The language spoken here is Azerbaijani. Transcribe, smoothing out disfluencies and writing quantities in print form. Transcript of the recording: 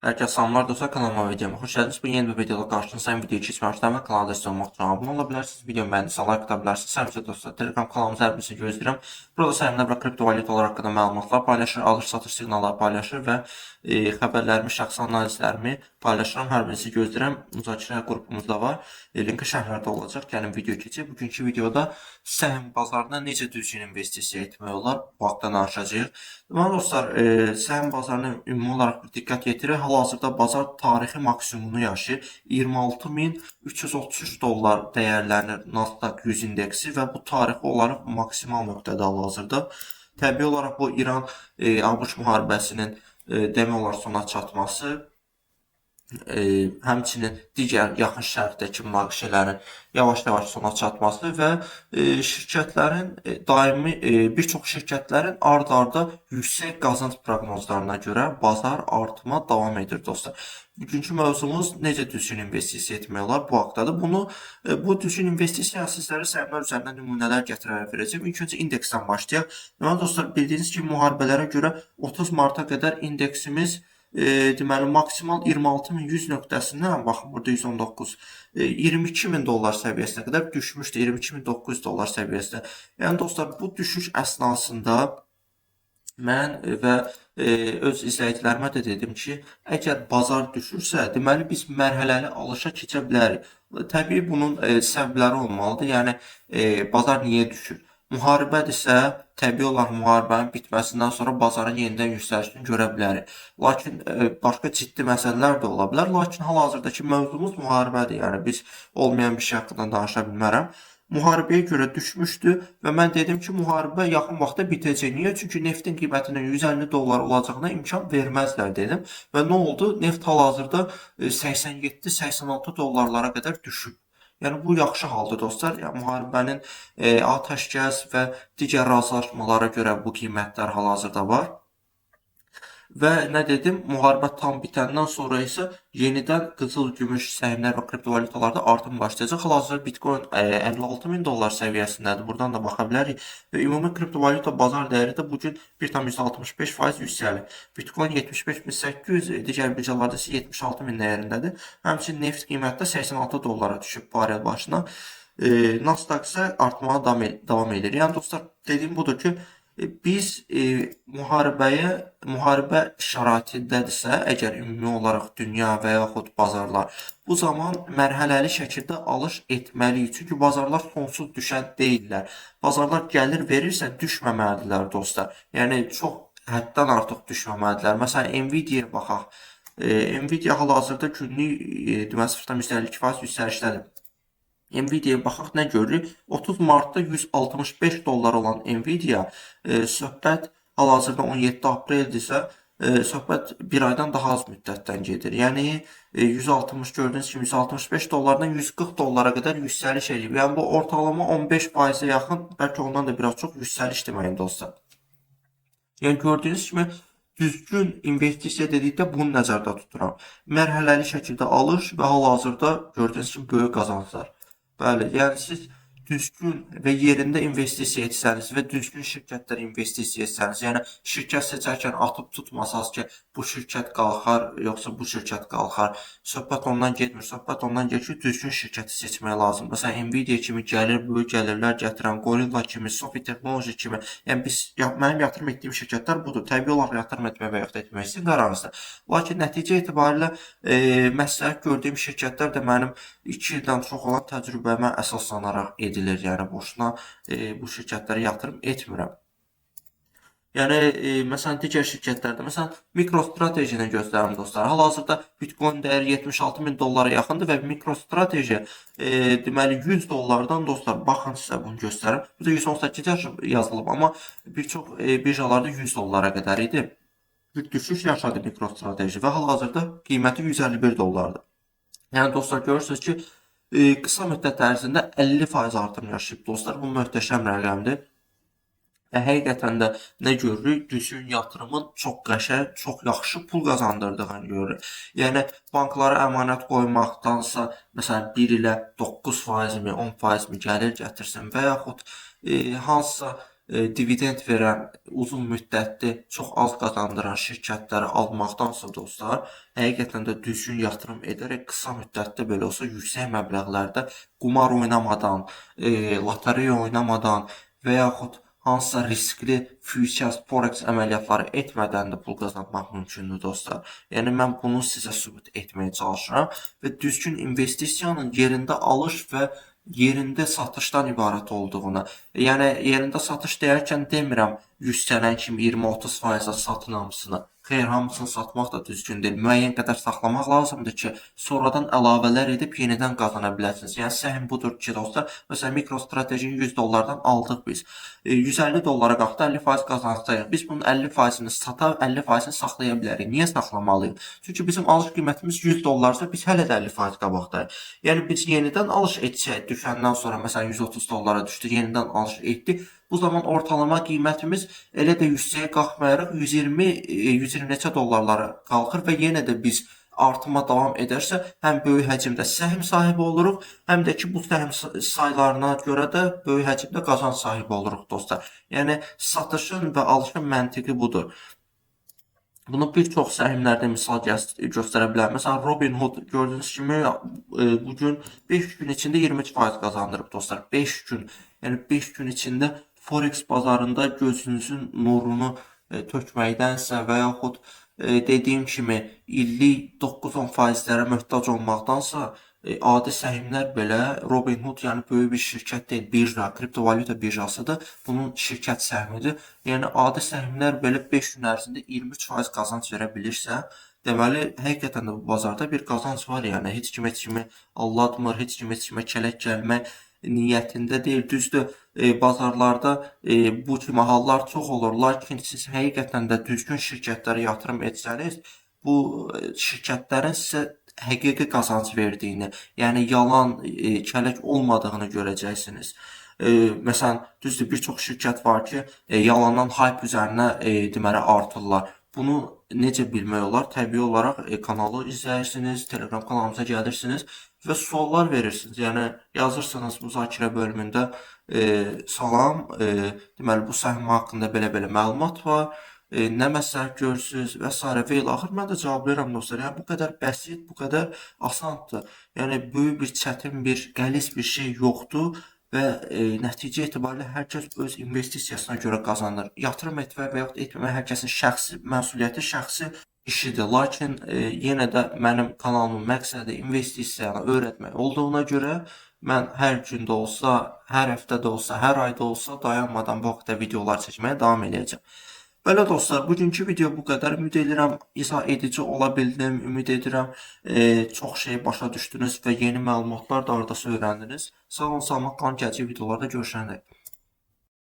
Herkese salamlar dostlar, kanalıma videoma xoş gəldiniz. Bu yeni bir videoda qarşınızdayım. Videoyu keçməmişdən əvvəl kanala dəstək olmaq üçün abunə ola bilərsiniz. Videomu bəyəndisə like ata bilərsiniz. Həmçinin dostlar, Telegram kanalımızı hər birisini gözləyirəm. Burada səhmdə və kriptovalyutalar haqqında məlumatlar paylaşır, alış-satış siqnalları paylaşır və xəbərlərimi, şəxsi analizlərimi paylaşıram. Hər birinizi gözləyirəm. Müzakirə qrupumuz da var. Linki şərhlərdə olacaq. Gəlin video keçək. Bugünkü videoda səhm bazarına necə düzgün investisiya etmək olar? Bu haqda danışacağıq. Deməli dostlar, səhm bazarına ümumi olaraq bir diqqət yetirək. Hal-hazırda bazar tarixi maksimumunu yaşayır. 26.333 dollar dəyərlənir Nasdaq 100 indeksi və bu tarixi olaraq maksimal nöqtədə hal-hazırda. Təbii olaraq bu İran ABŞ müharibəsinin demək olar sona çatması, həmçinin digər yaxın şərqdəki münaqişələrin yavaş-yavaş sona çatması və şirkətlərin daimi bir çox şirkətlərin ard-arda yüksək qazanc proqnozlarına görə bazar artma davam edir dostlar. Bugünkü mövzumuz necə düzgün investisiya etmək olar bu haqdadır. Bu düzgün investisiya sizlərə səhmlər üzərindən nümunələr gətirərək verəcəm. İlk öncə indeksdən başlayaq. Deməli dostlar, bildiyiniz kimi müharibələrə görə 30 marta qədər indeksimiz deməli maksimal 26.100 nöqtəsindən, baxın burada 119, 22.000 dollar səviyyəsinə qədər düşmüşdü, 22.900 dollar səviyyəsinə. Yəni dostlar, bu düşüş əsnasında mən və öz izləyicilərimə də dedim ki, əgər bazar düşürsə, deməli biz mərhələli alışa keçə bilərik. Təbii bunun səbəbləri olmalıdır. Yəni bazar niyə düşür? Müharibədirsə, təbii olaraq müharibənin bitməsindən sonra bazarın yenidən yüksəlişini görə bilərik. Lakin başqa ciddi məsələlər də ola bilər. Lakin hal-hazırdakı mövzumuz müharibədir. Yəni biz olmayan bir şey haqqında danışa bilmərəm. Müharibəyə görə düşmüşdü və mən dedim ki, müharibə yaxın vaxtda bitəcək. Niyə? Çünki neftin qiymətinin 150 dollar olacağına imkan verməzlər dedim. Və nə oldu? Neft hal-hazırda 87-86 dollarlara qədər düşüb. Yəni bu yaxşı haldır dostlar. Yəni müharibənin atəşkəs və digər razılaşmalara görə bu qiymətlər hal-hazırda var. Və nə dedim? Müharibə tam bitəndən sonra isə yenidən qızıl, gümüş, səhmlər və kriptovalyutalarda artım başlayacaq. Hal-hazırda Bitcoin 56.000 dollar səviyyəsindədir. Buradan da baxa bilərik. Və ümumi kriptovalyuta bazar dəyəri də bu gün 1,65% yüksəlir. Bitcoin 75.800, digər birjalarda isə 76.000 dəyərindədir. Həmçinin neft qiyməti də 86 dollara düşüb barel başına. Nasdaq isə artmağa davam edir. Yəni dostlar, dediyim budur ki, biz müharibə şəraitindədirsə, əgər ümumi olaraq dünya və yaxud bazarlar, bu zaman mərhələli şəkildə alış etməliyik. Çünki bazarlar sonsuz düşən deyillər. Bazarlar gəlir verirsə düşməməlidirlər dostlar. Yəni çox həddən artıq düşməməlidirlər. Məsələn, Nvidia-ya baxaq. Nvidia hal-hazırda günlük deməli 0,52% yüksəlişdədir. Nvidia-ya baxaq, nə görürük? 30 martda 165 dollar olan Nvidia söhbət hal-hazırda 17 apreldirsə, söhbət bir aydan daha az müddətdən gedir. Yəni 160, gördüyünüz kimi 165 dollardan 140 dollara qədər yüksəliş eləyib. Yəni bu ortalama 15%-ə yaxın, bəlkə ondan da biraz çox yüksəliş deməkdir dostlar. Yəni gördüyünüz kimi düzgün investisiya dedikdə bunu nəzərdə tuturam. Mərhələli şəkildə alış və hal-hazırda gördüyünüz kimi böyük qazanclar. Bəli, yəni siz düzgün və yerində investisiya etsəniz və düzgün şirkətlərə investisiya etsəniz, yəni şirkət seçərkən atıb tutmasaz ki, bu şirkət qalxar, yoxsa bu şirkət qalxar. Söhbət ondan getmir. Söhbət ondan gedir ki, düzgün şirkəti seçmək lazımdır. Məsələn, Nvidia kimi gəlir, böyük gəlirlər gətirən, Gorilla kimi, SoFi Technology kimi. Yəni biz ya, mənim yatırım etdiyim şirkətlər budur. Təbii olaraq yatırım etmək və yaxud etmək sizin qararınızdır. Lakin nəticə etibarilə məsləhət gördüyüm şirkətlər də mənim 2 ildən çox olan təcrübəmə əsaslanaraq edilir. Yəni boşuna bu şirkətlərə yatırım etmirəm. Yəni məsələn digər şirkətlərdə, məsələn MicroStrategy-ni göstərim dostlar. Hal-hazırda Bitcoin dəyəri 76.000 dollara yaxındır və MicroStrategy deməli 100 dollardan dostlar, baxın sizə bunu göstərim. Burada 118 yazılıb, amma bir çox birjalarda 100 dollara qədər idi. Bir düşüş yaşadı MicroStrategy və hal-hazırda qiyməti 151 dollardır. Yəni dostlar, görürsünüz ki, qısa müddət ərzində 50% artım yaşayıb dostlar. Bu möhtəşəm rəqəmdir. Və həqiqətən də nə görürük? Düzgün yatırımın çox qəşəng, çox yaxşı pul qazandırdığını görürük. Yəni banklara əmanət qoymaqdansa, məsələn 1 ilə 9%-mi, 10%-mi gəlir gətirsin və yaxud hansısa dividend verən, uzun müddətli, çox az qazandıran şirkətləri almaqdansa dostlar, həqiqətən də düzgün yatırım edərək qısa müddətdə belə olsa yüksək məbləğlərdə qumar oynamadan, lotereya oynamadan və yaxud hansısa riskli futures, forex əməliyyatları etmədən də pul qazanmaq mümkündür dostlar. Yəni mən bunu sizə sübut etməyə çalışıram və düzgün investisiyanın yerində alış və yerində satışdan ibarət olduğunu. Yəni yerində satış deyərkən demirəm yüksələn kimi 20-30%-ə satın hamısını. Xeyr, hamısını satmaq da düzgün deyil. Müəyyən qədər saxlamaq lazımdır ki, sonradan əlavələr edib yenidən qazana biləsiniz. Yəni səhim budur ki, dostlar, məsələn MicroStrategy-ni 100 dollardan aldıq biz. 150 dollara qalxdı, 50% qazansayıq. Biz bunun 50%-ni sata, 50%-ni saxlaya bilərik. Niyə saxlamalıyıq? Çünki bizim alış qiymətimiz 100 dollarsa biz hələ də 50% qabaqdayıq. Yəni biz yenidən alış etsək, düşəndən sonra məsələn 130 dollara düşdü, yenidən alış etdik. Bu zaman ortalama qiymətimiz elə də yüksəyə qalxmayaraq 120 neçə dollarlara qalxır və yenə də biz artıma davam edərsə, həm böyük həcmdə səhim sahibi oluruq, həm də ki bu səhim saylarına görə də böyük həcmdə qazanc sahibi oluruq dostlar. Yəni satışın və alışın məntiqi budur. Bunu bir çox səhimlərdə misal göstərə bilərəm. Məsələn, Robinhood gördüyünüz kimi bugün 5 gün içində 23% qazandırıb dostlar. 5 gün, yəni 5 gün içində Forex bazarında gözünüzün nurunu tökməkdənsə və yaxud dediyim kimi illik 9-10 faizlərə möhtac olmaqdansa adi səhimlər belə Robinhood, yəni böyük bir şirkət deyil, birja, kriptovalyuta birjasıdır. Bunun şirkət səhmidir. Yəni adi səhimlər belə 5 gün ərzində 23% qazanc verə bilirsə, deməli həqiqətən də bu bazarda bir qazanc var, yəni heç kim heç kimi aldatmır, heç kim heç kimə kələk gəlmək niyyətində deyil. Düzdür, bazarlarda bu kimi hallar çox olur. Lakin siz həqiqətən də düzgün şirkətlərə yatırım etsəniz, bu şirkətlərin sizə həqiqi qazanc verdiyini, yəni yalan, kələk olmadığını görəcəksiniz. Məsələn, düzdür, bir çox şirkət var ki, yalandan hype üzərinə deməli artırlar. Bunu necə bilmək olar? Təbii olaraq kanalı izləyirsiniz, Telegram kanalımıza gəlirsiniz və suallar verirsiniz. Yəni yazırsınız müzakirə bölümündə salam, deməli bu səhim haqqında belə-belə məlumat var, nə məsləhət görürsünüz və s. və ilaxır. Mən də cavablayıram dostlar. Yəni bu qədər bəsit, bu qədər asandır. Yəni böyük bir çətin bir, qəliz bir şey yoxdur və nəticə etibarilə hər kəs öz investisiyasına görə qazanır. Yatırım etmək və yaxud etməmək hər kəsin şəxsi məsuliyyəti, şəxsi işidir. Lakin yenə də mənim kanalımın məqsədi investisiyanı öyrətmək olduğuna görə mən hər gün də olsa, hər həftə də olsa, hər ayda olsa dayanmadan bu haqda videolar çəkməyə davam eləyəcəm. Belə dostlar, bugünkü video bu qədər. Ümid edirəm izah edici ola bildim. Ümid edirəm çox şey başa düşdünüz və yeni məlumatlar da aradasa öyrəndiniz. Sağ olun, salamat qalın. Gələcək videolarda görüşənədək.